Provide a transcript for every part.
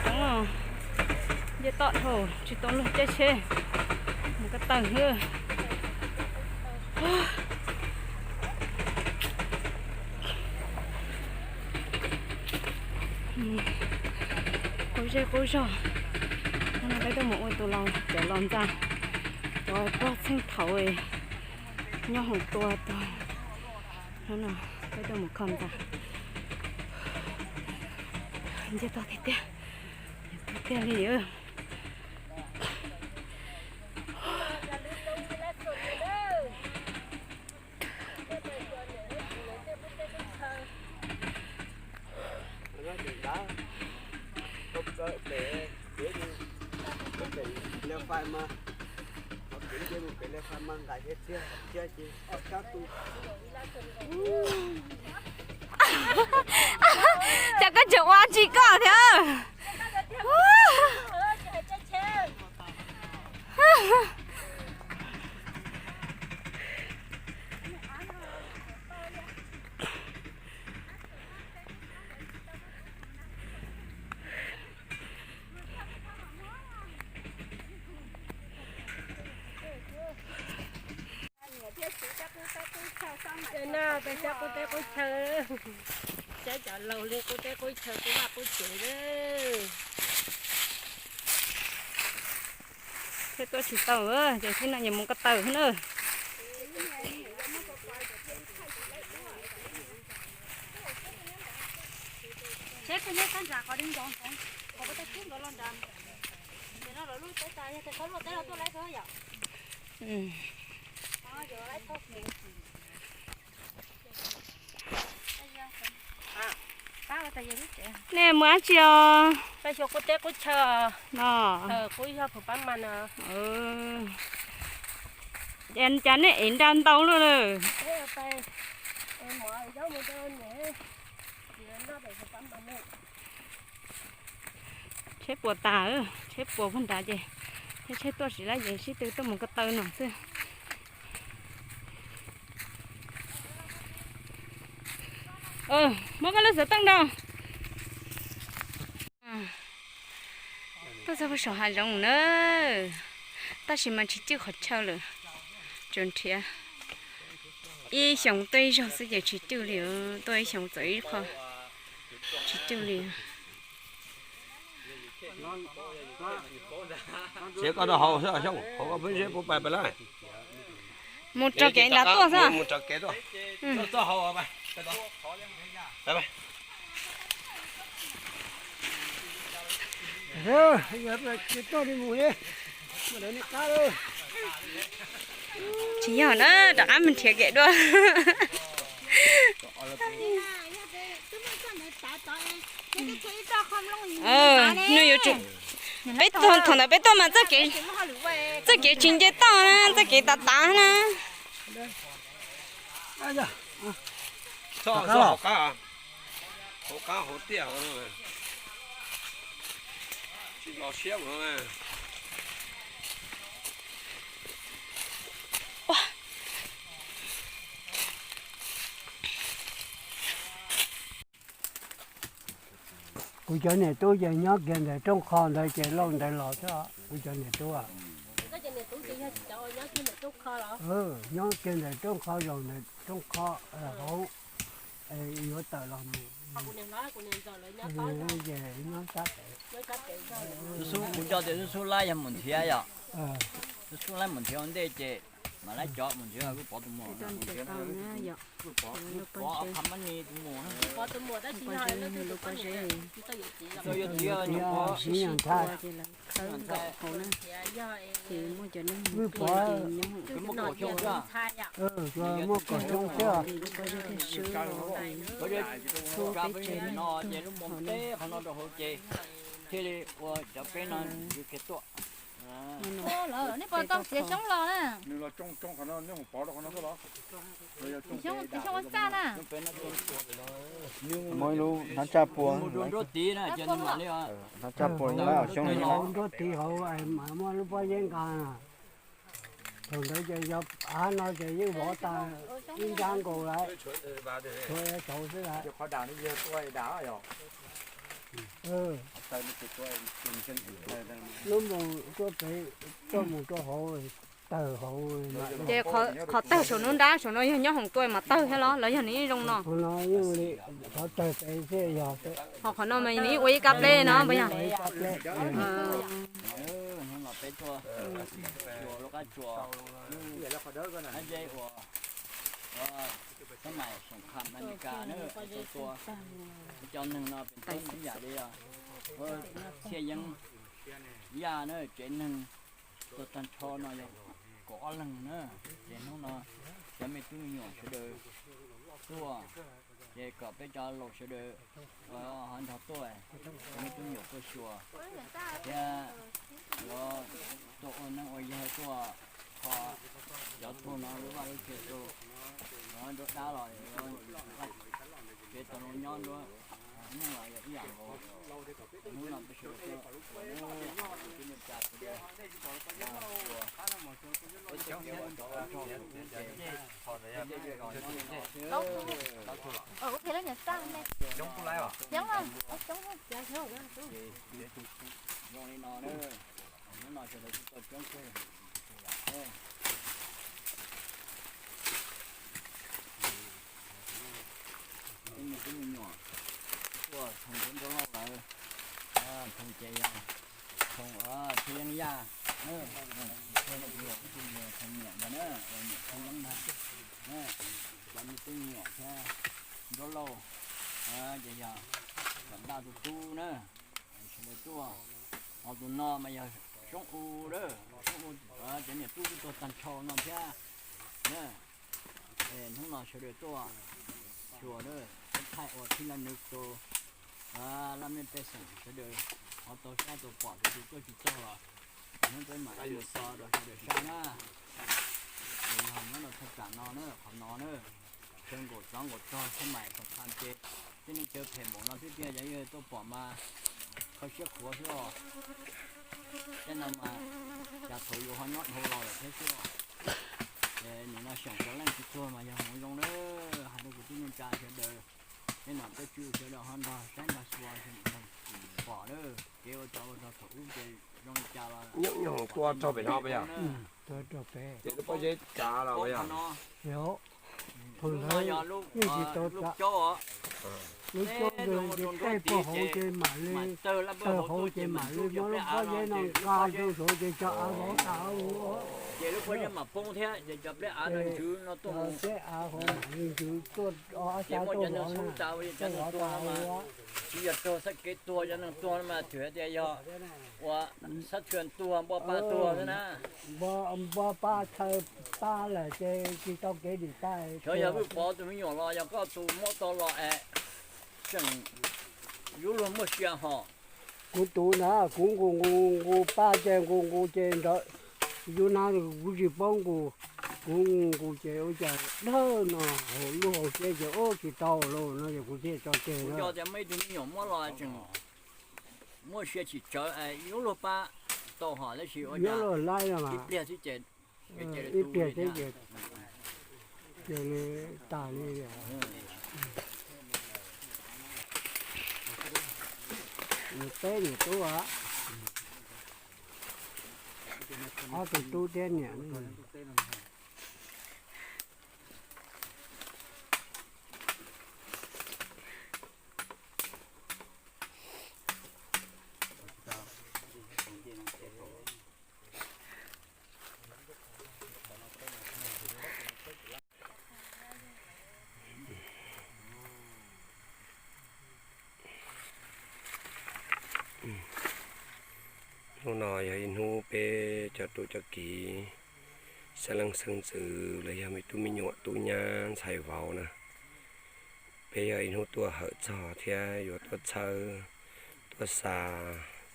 Coob, nce toj dhau tsis tau luag caij tsheb mus ko taw xwb. Qub zej qub zog, hnub no peb tuaj mus ua tus laus cov laus ntxa, cov pog txheej thaud nyob hoom tua tuag. Hnub no peb tuaj mus kho ntxa, nce toj tiag tiag, tiag tiag li. Cas koj tseem ua tsis koj thiab? No peb saib qub teb qub chaw, saib cov laus li qub teb qub chaw qub vaj qub tsev lawm. Thiab tuaj tsis tau, ces tib no yuav mus ko taw xwb na. Seb peb nyob sab nram qhov di ntov ntov, qhov peb tau kub ntov los nram, ces no lawv lub teb tas yog tias txhob luaj teb los tuaj laib xwb yom. Nej mus dab tsi os? Peb xyuas qub teb qub chaw no. Qub yog phuv pab mas no. Cas nej ev nra ntau luaj lawm. Tsheb puas tas, tsheb puas puag nrad ces thiab tsheb tuaj tsis laib ces sib tw tuaj mus ko taw no xwb. Muab koj lub xov tooj rau. Tuaj txog puag saum hav zoov na, tab sis mas tsis cwj qhov chaw lawm, tsuas nrhiav ib xyoos tuaj ib zaug xwb ces tsis cwj li, tuaj ib xyoos txawm ib qho tsis cwj li. Tsev koj rau hauv xwb xyoo, hauv koj peb zeb puab pais pais lawm. Mus rau kev nrad tuaj xwb. Mus rau kev tuaj. Tsis yog na, rov qab mus nrhiav kev dua. Nws yuav tsum, peb thaum ntawd peb tuaj mas txoj kev tsis nce toj na, txoj kev tav tav na. Hauv qab, hauv tiaj, tsis los siab. Kuv cov niam tub ces nyob kiag ntawm rooj qho ntawd ces lauj ntawd los xwb, kuv cov niam tub. Nyob kiag ntawm rooj qho, zaum ntawm rooj qho hauv, yuav tawm los mus. Kuv coj tias xub xub laib yog mus nrhiav yom, xub xub laib mus nrhiav ua ntej ces mam laib cov mus nrhiav kuj pov tus muam, kuj pov ob phav mab ni tus muam, pov tus muam tab sis yog lub pob zeb, tsis yog txiv, ntshai, ces muaj cov neeg mus pliag ces nyob, muaj kaum xyoo xwb, muaj kaum xyoo xwb, lub pob zeb thiaj swb, pob zeb tshuab peb tsev neeg no ces lub mus teb qhov no rau hauv ces thiaj li ua cov peb no yuav kiag tuaj. Nej puas tau txiav xyoob los na? Xyoob ua txaj na. Muaj ib lub hnab tsaj pua, hnab tsaj pua, xyoob nruab tiv hauv mas muaj lub pob zeb nqa. Thaum ntawd ces yog av no ces yeej vov tas ib nrab nkaus lawm, tshuav cov xwb lawm. Lub moos tuaj pem, tuaj mus rau hauv, tawg hauv. Ces qhov tawg saum no nrab saum no yog nyob hoom tua mas tawg thiab los los yog nws ib zoo no? Qhov tawg pem thiaj yog, ho qhov no mas nws ib ua ib kab pleb no puas yog? Cov neeg no pes toob ib yam li txhiaj yeeb yaj na, tsev neeg tuag tag nrho no yog kaum ob leeg na. Ces hnub no cov me tub me nyuam sawv daws tuaj, ces kom peb cov laus sawv daws ho nrog tuaj, cov me tub me nyuam tuaj xyuas thiab yuav tuaj ua neeb ua yaig tuaj kho cov tuag no lub vaj lub tsev rau, nruab dab los kev tau zoo nyob nruab neej los yog ib yam nkaus. Hnub no peb sawv daws tuaj ua neeb ua yaig, tus tub neej tsa sawv daws zoo li no na, hnub no sawv daws tuaj coob kawg. Tub me nyuam tuaj thoob nruab nrab loj lawm, thoob ces yog thoob txhiaj yeeb yaj, thoob niam ntag, niam txhiaj yeeb ntag. Cov me tub me nyuam thiab nruab lauj, ces yog kom ntaj tus tub na, sawv daws tuaj. Ho tus no mas yog Soob U, Soob U cov niam tub kuj tuag tag nrho no thiab. Hnub no sawv daws tuaj xyuas, peb thaij ua thib laj nws tus laj mej pej xeem sawv daws ho tau saib tau pom, tus twg tuaj tsis txog los hnub peb mam li so rau sawv daws saib na. Ces yog nyob rau thaj tsam no na, qhov no na, tsawv nkaus tsov nkaus rog xab mais kom qha ces tib neeg cawv phem npaum no xwb tiag, yog yog tuaj pom mas kho siab khuav xwb os. Tej no mas cas thaum yus ho nyob dhau los lawm thiab xwb os. Ces nim no xyeem cov leej tsis tuag mas yog hmoov zoo na, hais rau kuv tib neeg tsa sawv daws, tej nom tej tswv sawv daws ho nrog saib nrog xyuas pom na, kev ua tsov ua rog thaum ub ces zoo li cas los nyob tua raug pem no puas yog? Ces lub pob zeb tsav los puas yog? Lub caub, lub caub ntawd ces tej puag hauv ces mam li, tawg hauv ces mam li muab lub pob zeb no nqa rau saud ces cov av vov tas. Ces lub pob zeb mam poob thiab ces cov pleb av no ntswv no tuaj, pleb av hauv mam li ntswv tuaj, ob sab tuaj vov na, tuaj vov tas hauv. Tsis yog raug xab kev tuag, yog neeg tuag no mas twb hais tias yog ua xab tshua tuag, npoj pab tuag xwb na. Npoj pab chaw pab lawm ces tsis tau kev dim pab. Xyov yog Vwj Pov tus me nyuam los yog koj tus muab tau los es tseem yuav luag muaj sia hos. Kuv tus na, kuv nqus nqus nqus pab ces nqus nqus ces nrawm, yus na kuv tsis paub nqus, kuv nqus ces ua cas dawb no, lub hauv siab ces ub tsis tau lauj no ces kuv thiaj tso tseg. Kuv cov tias muaj ib tug me nyuam muab los tseem muaj sia tsis tsawv, yuav luag pab tau hos tab sis ua cas ib pliag xwb ces ib pliag xwb ces cia li tas li. Nws peb niam tub, ob tug tub thiab niam. Hnub no yog ib hnub peb cov tub cov kiv, xeeb leej xeeb ntxwv los yog me tub me nyuam tub nyab ntxhais vauv na, peb yog ib hnub tuaj hawm txog thiab yuav tuaj txhawb tuaj xa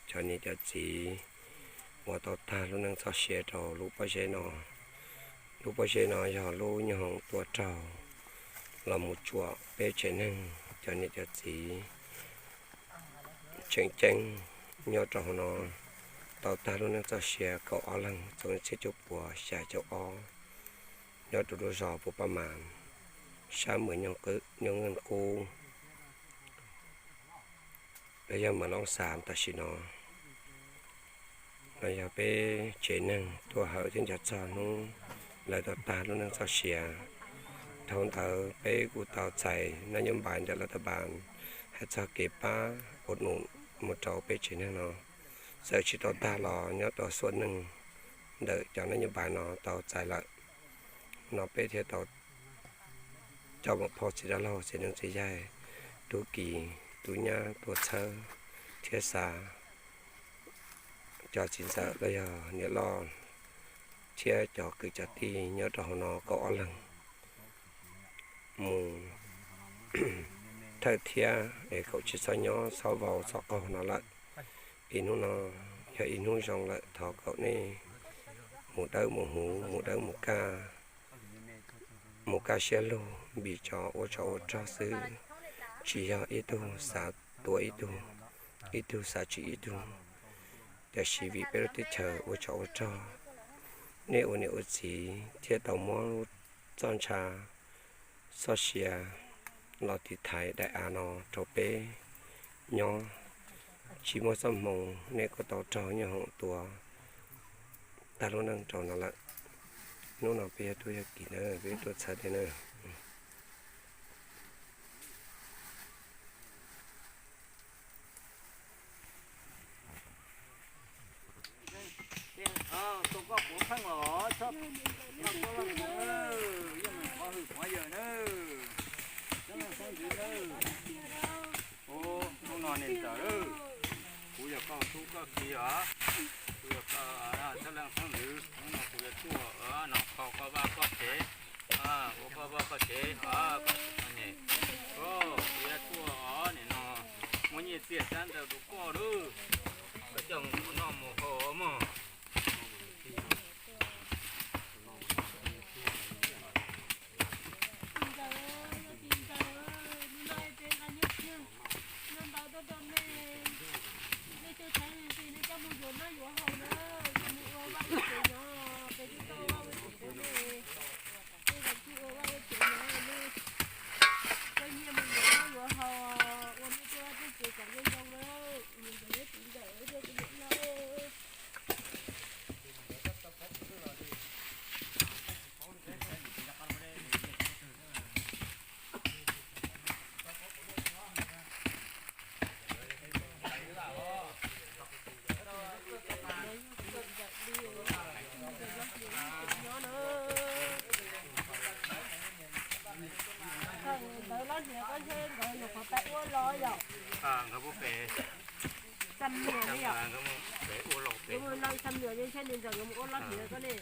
cov niam cov txiv uas tau tag lub neej txoj sia rau lub pob zeb no. Lub pob zeb no yog lub nyuag hoom tua raug los mus tsuam peb tsev neeg cov niam cov txiv tseem ceeb nyob rau hauv no tau tag lub neej txoj sia kaum ob leeg, txog txhiab cuaj puas xya caum ob, nyob rau lub zos Pus Paj Mas, sab Mws Nyooj Qwb, Nyooj Qwb. Los yog Mawv Loob Xas tam sim no, los yog peb tsev neeg tuaj hawm thiab nco txog hnub lawv tau tag lub neej txoj sia. Dhau ntawd peb kuj tau txais nab nyob npais ntawm lawv tab pas hais txog kev pab ua num mus rau peb tsev neeg no, txawm tsis tau tag los nyob rau xuaj neej ntawm cov nab nyob npais no tau txais lawm, no peb thiaj tau coj mus phauj txiv dab laug txiv neeb txiv yaig, tub kis tub nyab tuaj txhawb thiab xa cov txiv ntxawm los yog niam loj thiab cov kwv cov tij nyob rau hauv no kaum ob leeg mus thawj thiab es kaum tsis txhob nyob txhob vau txhob qaug no lawm. Ib hnub no yog ib hnub zoo lawm, thov kaum nej mus dawb mus huv, mus dawb mus kaj, mus kaj siab lug, vim cov ua tsov ua rog xwb, tsis yog ib tug xav tua ib tug, ib tug xav tsim ib tug, tiam sis vim peb lub teb chaws ua tsov ua rog, nej ua niam ua txiv thiaj tau muab lub txoj ntsha txoj sia los tiv thaiv daim av no rau peb nyob. Tsis muaj txoj hmoo nej kuj tau raug nyuj hoom tua tag lub neej rau no lawm. Hnub no peb yog tub yog kis na, peb tuaj txhawb thiab na. Koj puav pheej los, koj los, yog qhov hwm qhov yawm na, xeeb leej xeeb ntxwv na. Hnub no niam ntxawm, kuv yog koj tub koj kiv os, kuv yog koj xeeb leej xeeb ntxwv, hnub no kuv yuav tuaj no kho koj vaj koj tsev, ua koj vaj koj tsev os, kuv yuav tuaj os nim no muab nyiaj txiaj xyab ntawv rau koj lawm, koj coj mus noj mus haus mog. Txiv ntxawm, yog txiv ntxawm, hnub no peb nqa nyiaj txiag no ntau tuaj rau nej, nej tuaj txhawb nej coj mus yuav noj yuav haus na, coj mus ua vaj ua tsev nyob, peb twb tau ua vaj ua tsev nej, nej los tsis ua vaj ua tsev nyob, nej coj nyiaj mus yuav noj yuav haus, ua nej tej vaj tej tsev kom zoo zoo na, txiv ntxawm thiab txiv ntxawm. Nkawd loj hniav koj ntshe nkawd nyuam qhuav pais ua los yom? Xam niam ne yom? Nkawd mus los xam niam ne, ntshe niam ntxawm nkawd mus ua loj hniav koj ne.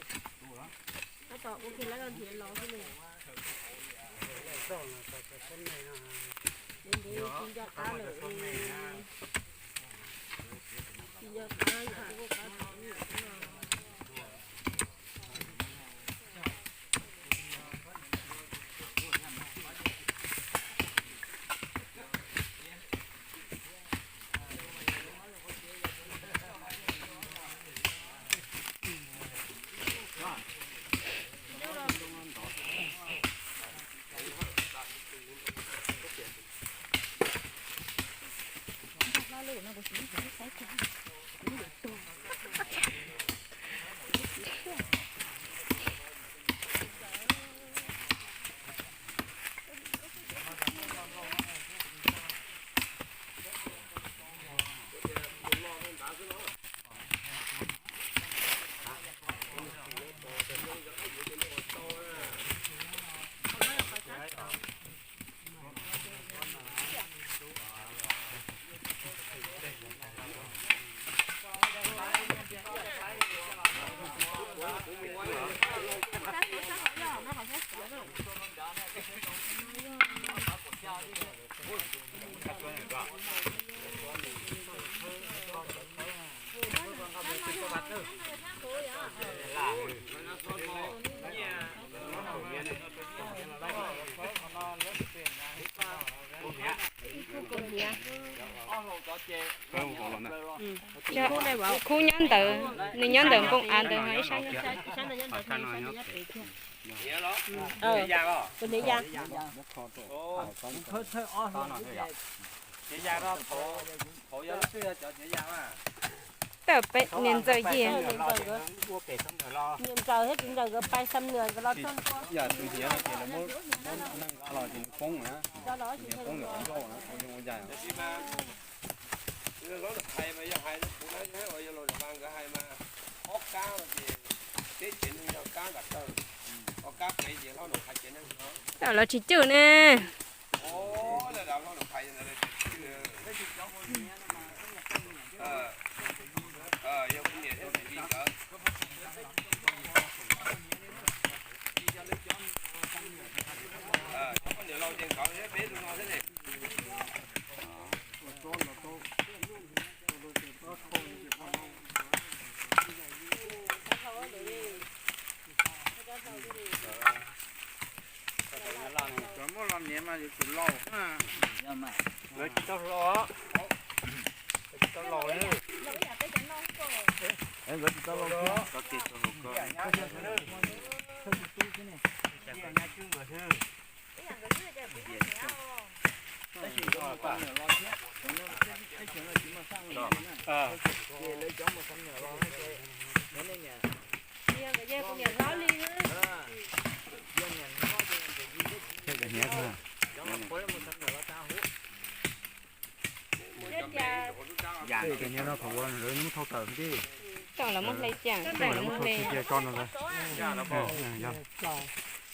Tab tom ua kiag lawv loj hniav los xwb ne. Ntev ntev tsis nco qab lawm, tsis nco qab, tsis nco qab. Khub nyob ntawd, nws nyob ntawm npoo av ntawd ho ib sab nyob. Kuv niam ya. Txiav yas no, thaum yog lub twg yog cov txiav yas mas. Tawm peb niam ntxawm yim. Niam ntxawm thiab txiv ntxawm nkawd pais xab nws nkawd los txog ntua. Yam tus hniav no ces lawv muab neeg nqa los ces nws poob na, nws poob nws qhov ncauj na, ua zoo ua yas. Hlob Nom Phais mas yog hais kuv na, yog Laus Zam Vas nkawd hais mas ob kab no ces peb tsev neeg yog kab nram kawg, ob kab pem ces Hlob Nom Phais tsev neeg no. Lawv tsis cwj ne. Cov muaj los niam mas yuav tsum laus. Lawv tsis tau hlob, lawv tsis tau laus li. Nkawd tsis tau laus. Yam no thaum ua lawv muab thau tawm xwb. Tau lawv muab hle cas, tau lawv muab hle. Tso no.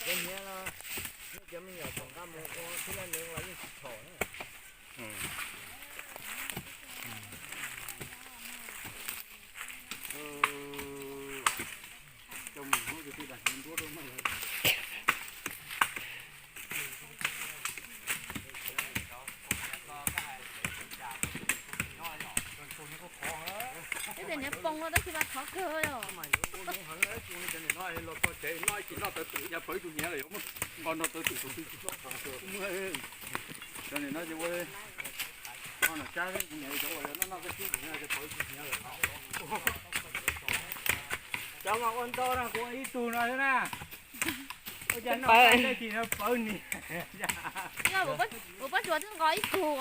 Ib tes hniav poo no tab sis mas khov kawg os. Cov niam no ces ua, no nom tsab, cov uas noj noj koj tib, cov mas ua ntau no kuv ua ib tug no xwb na. Ua cas noj tej tim no pawv niam. Kuv Pob Tsuas twb nqos ib tug os.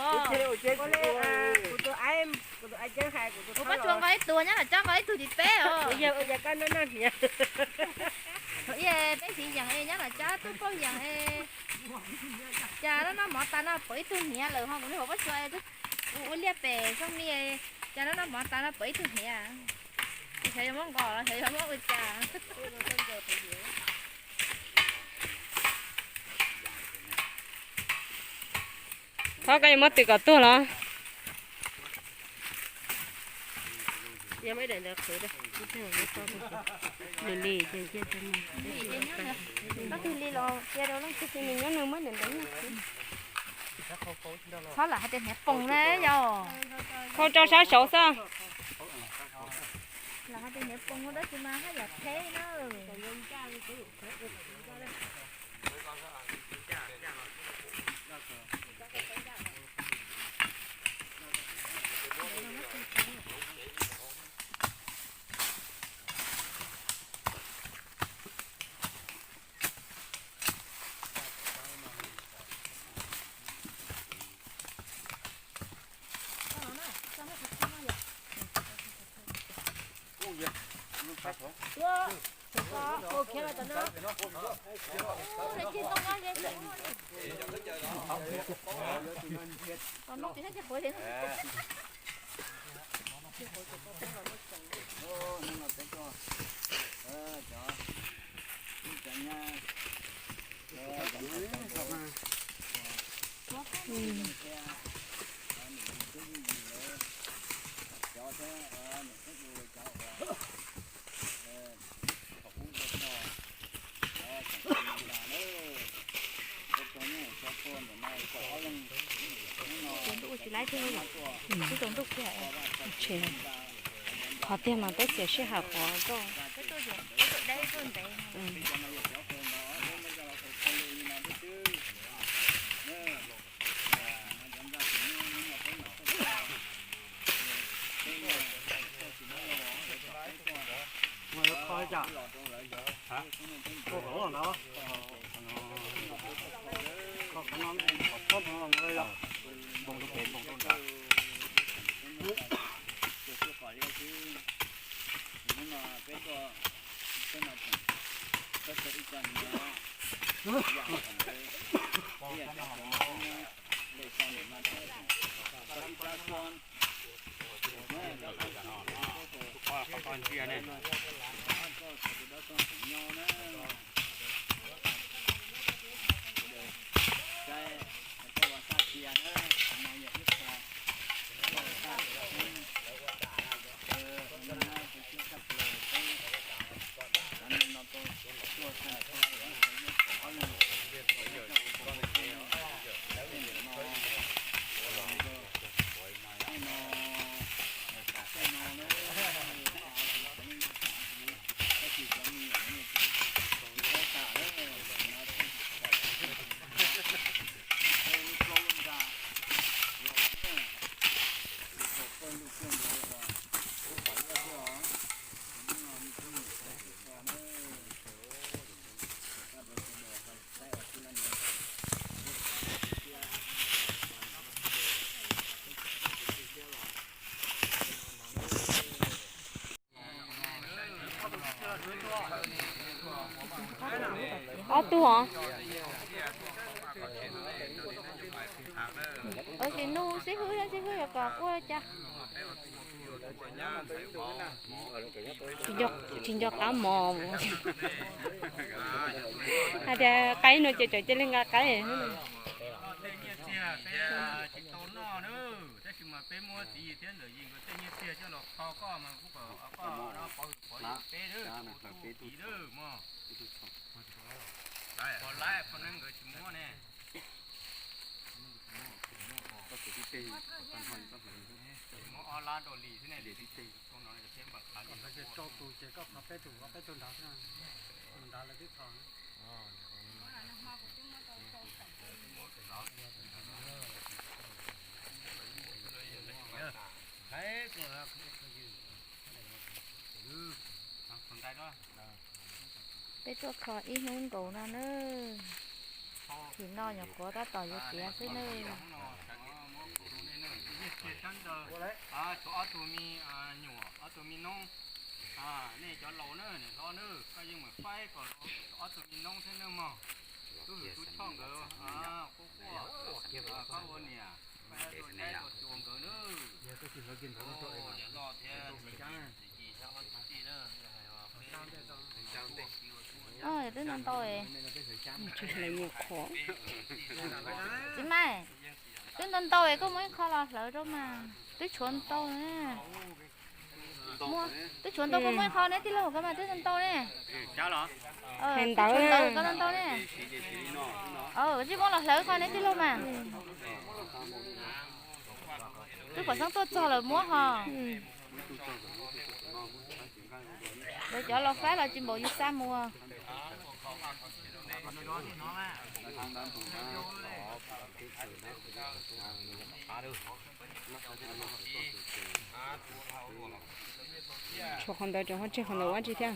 Kuv Pob Tsuas nqos ib tug, nyob Nom Tsab nqos ib tug tim peb os. Peb txiv yees nyob Nom Tsab twb paub yees. Cas noj noj mov tas no pawv ib tug hniav lawm ho kuv niag Hauv Pob Tsuas ua liaj pem Xyooj Mij, cas noj noj mov tas no pawv ib tug hniav. Xyov yuav muab nqos los xyov yuav muab ua cas. Thov koj yuav muab tw kom tuag los? Li li, koj tig li los cia rau leej twg nws nyob nws muab ntawm ntawd. Txhob lam hais tias hniav poom na yog. Khau rau sab saud xwb. Lam hais tias hniav poom tab sis mas haj yam phem na. Ces ntuj ua tsis laib thiab los? Twb tsaus ntuj kiag. Qhov tiag mas peb txiav sij hawm qhov koj. Peb tuaj, peb tuaj ib co niam, yam thaum ntawd, ib yam thaum ntawd, lej sau nim no thaum ib rab suab, koj ntsia ne, koj tus dab xub tseem nyob na, saib koj ua sab cia na, qhov no yog ib qho, koj ua sab cia, ua no tus siab tshaj plaws peb, qhov no no tuaj, tuaj, Ob tug os. Ua tsis nug xib hwb, xib hwb yuav kom quaj cas. Tsis nco qab mos. Hais tias qaib no ces tseem cia li nqa qaib. Tab sis mas peb muab txiv yig thiab ntxawm yig nkawd tej nyiaj txiag coj los kho koj mas kuv kom koj pov hwm pov yawm peb lawm, peb tug txiv lawm mog. Pov laib pov neeb nkawd tsis muab ne. Muab ob lab rau Lis xwb ne, Lis tib teg. Koj no ces peb npam qhav li. Rau tus ces koj qhav peb tug, peb tug nrad xwb, tus nrad lawv twb qhav. Peb tuaj kho ib hnub nkaus no na. Tim no nyuam qhuav tab tom yuav tiav xwb na. Tshuav ob tug me nyuam, ob tug me noob. Nej cov laus na, niam hlob na, koj yeej meem faib kom rau ob tug me noob thiab nawb mog. Tub hwm tub choj nkawd, quaj quaj, koj ua niam, faib rau saib rau xyuas nkawd na. Yog loj thiab, txiv yig thiab ob tug tij na. Twb ntau ntau, txiv Maiv, twb ntau ntau es koj muab ib qho los hlawv rau mas twb tshuav ntau. Twb tshuav ntau, koj muab ib qho neb tij laug koj mas twb ntau ne. Hais ntawd, ntawd koj ntau ntau ne. Tsis muab los hlawv qho neb tij laug mas. Twb pom xeeb tuaj txog lawm muab ho. Lawv cov laus faib los tsis npaum yus xa mus. Tshuav qhov ntawd rau ho tseg qhov ntawd ua dab tsi thiab.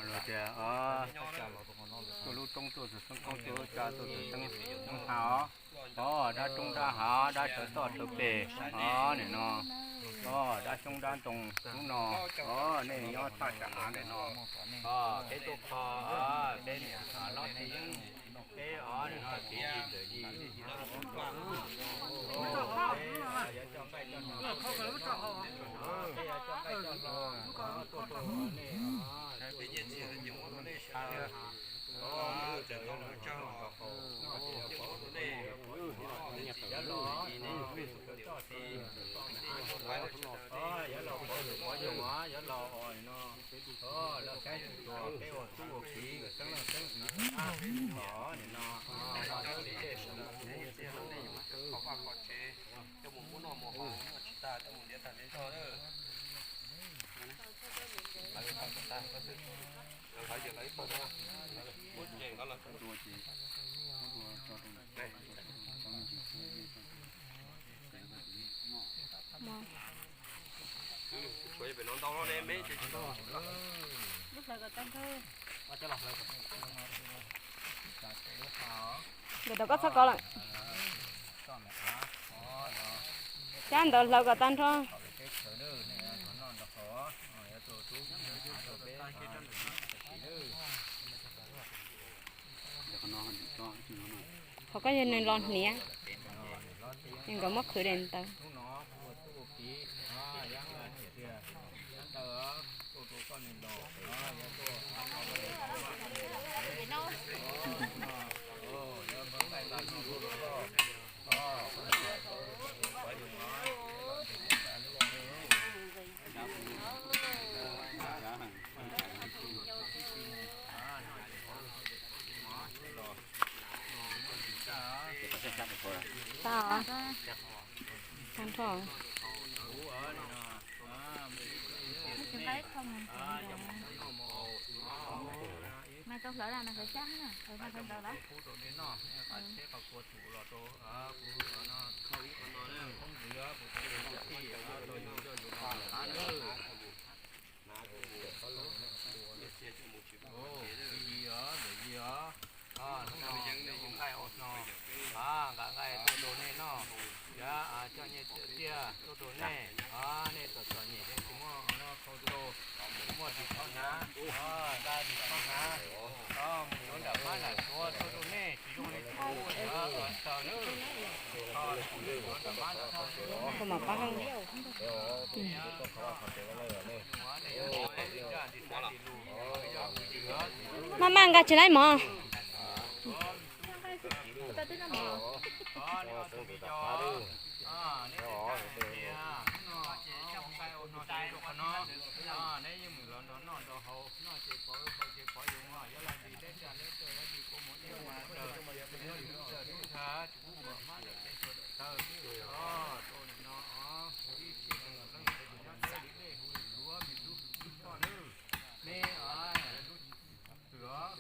Los tias tuaj lub roob tuaj txog xeeb koob, tuaj lub tsa tuaj txog xeeb hav os. Os, dab roob dab hav, dab sawv toj sawv pem os, nim no. Os, dab xyoob dab ntoo hnub no. Os, nej nyob thaj tsam hav ntawm no. Os, peb tuaj kho, peb niam hlob txiv, peb os nim no txiv yig ntxawm yig. Peb yuav coj nqaij coj hlau, peb yuav coj nqaij coj hlau tuaj rau nej os. Yav los, yav los, yav los, los saib tsuas peb ua tub ua kiv, xeeb leej xeeb ntxwv, nim no, cov mus muab noj muab Ntawm koj txhob kov lawm. Cab ntawd hlawv kom tag nrho. Qhov koj yog nws los hniav, nkawd muab qhwv daim ntawd. Tag nrho. Nqa nqaij tuaj rau nej noj, yav coj nyiaj txiag tuaj rau nej, nej txom txom nyem tsis muaj no khau rau, muaj tsis txhob hnav, nqa tsis txhob hnav, mus yuav nram mab nram suav tuaj rau nej tsis zoo li kuv, yav taws nawb. Maj maj nqa tsis laib mov.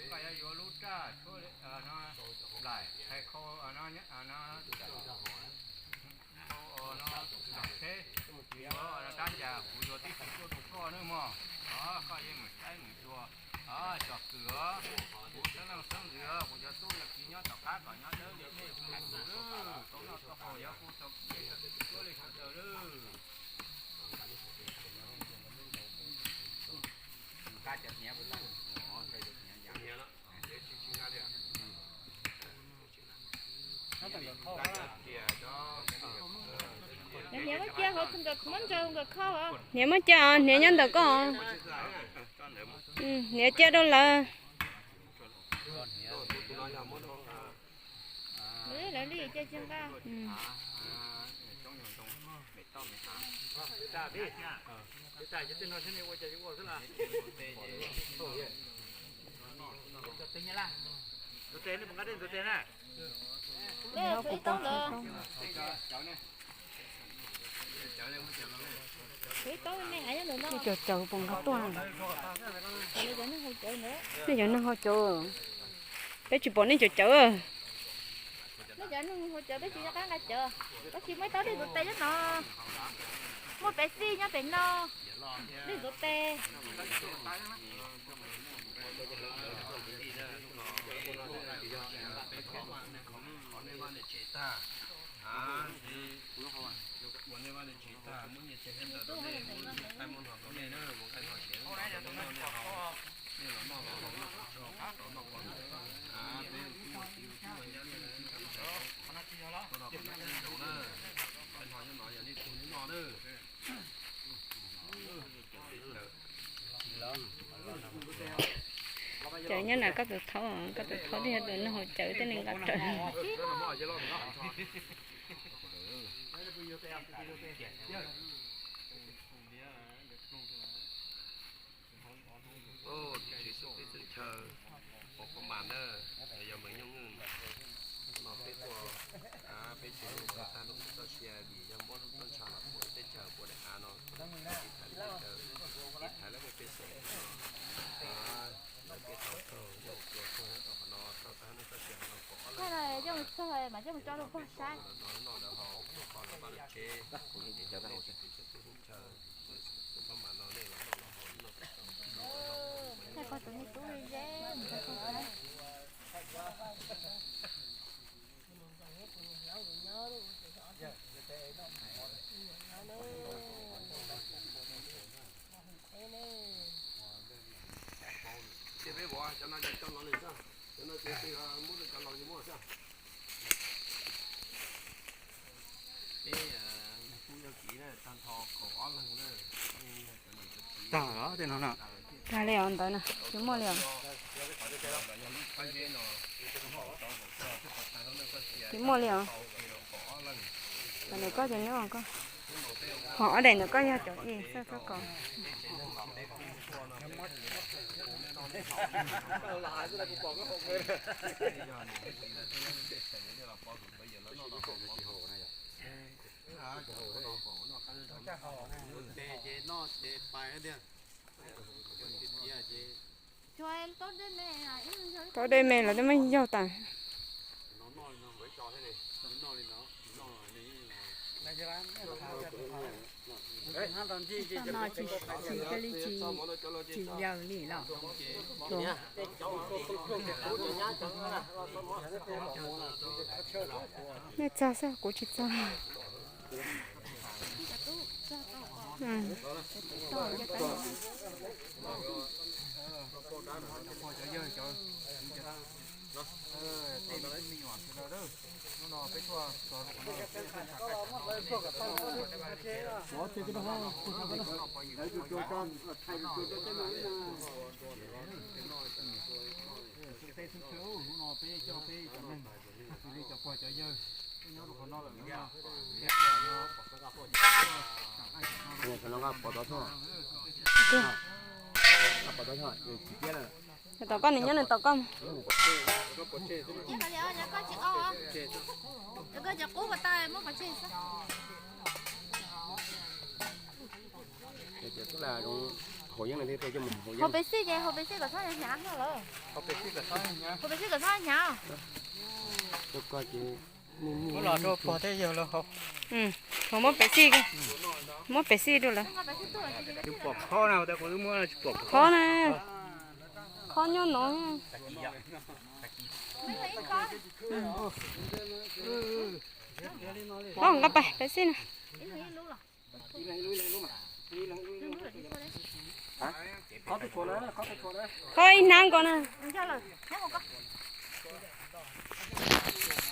Koj yuav yuav lub raj tshuab nplaim hais khau, khau tsheb, yuav rab ncas kuv yuav tib si tuaj rau koj nawb mog. Koj yeej mus saib mus xyuas cov kwv, kuv xeeb leej xeeb ntxwv, kuv cov tub cov kiv nyob tom qab kom nyob dawb li nej kuv tus lwm tau noj tau haus, yog kuv tau tuaj li sawv daws lawm. Hniav muab cia, hniav muab cia os, hniav nyob ntawm koj. Hniav cia rau lawv. Cov cawv puas nqa tuaj? Nej cov neeg haus cawv, peb tsis pom nej cov cawv. Nej cov neeg haus cawv peb tsis nco qab nqa cawv, tab sis muaj ib tsob dej ntxuav tes nyob no, muaj pes xij nyob pem no, dej ntxuav tes. Cawv nyob na, koj tus thaub, koj tus thaub twb yog tus neeg haus cawv thiaj li nqa raws. Tus Tswv Xib Hwb teb chaws Hmoob mas na, yog Meem Nyooj Nwj no peb tuaj, peb tseem tau tag lub txoj sia vim yog muab lub txoj ntsha los pub teb chaws puas daim av. Tag li os ntawd na, tsis muaj li os. Tsis muaj li os. Tam ntawm koj ces nyob koj. Ho ob daim ntawm koj yog cov es xaj txoj kos. Tau dej me los twb muab yaug tas. Tsis yaws li los. Nej txog xwb, kuv tsis txog. Tom koj nws nyob nws tom koj. Hau pes xij ces hau pes xij kom txhob hnyav lawm. Hau pes xij kom txhob hnyav. Muab pes xij, muab pes xij rau lawm. Qhov na, qhov nyob no. Nqa pes xij na. Qhov ib hnab nkaus na.